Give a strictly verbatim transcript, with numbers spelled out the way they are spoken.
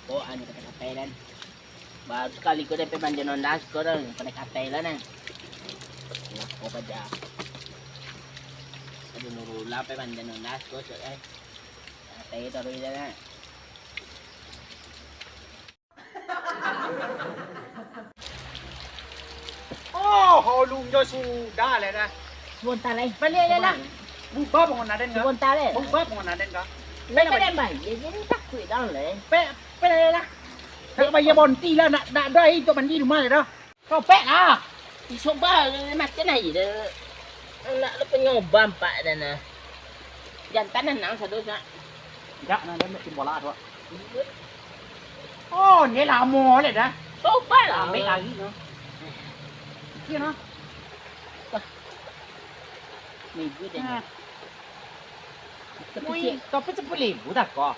Kok anu kata-kata dan. Baru sakali ko dapek banjir nondas ko dah, pandai katai lah nah. Lako paja. Ado Nurullah pe banjir nondas ko, cok, eh. Katai taruih dah nah. Oh, holung jo sudah lah dah. Sabanta lai. Baliak lah lah. Bubah bangunan den ka? Sabanta lai. Bubah bangunan den ka? Lai ka den bayia, jadi takuik dah lai. Pe, pe lah lah. Nak bayia bonti lah, nak, nak ado aia untuak mandi rumah lai dah. Kopek lah. Isoba makan aia dah. Anak lu panyoba ampak dah nah. Jantan anang sado sak. Jak nah, den main bola tu. Oh, ni lamo lai dah. Coba lah. Ambil lagi no. Kira no. Wah. Minggu deh. Nah. Tapi Wih, cik, tapi sepuluh ribu dah kok.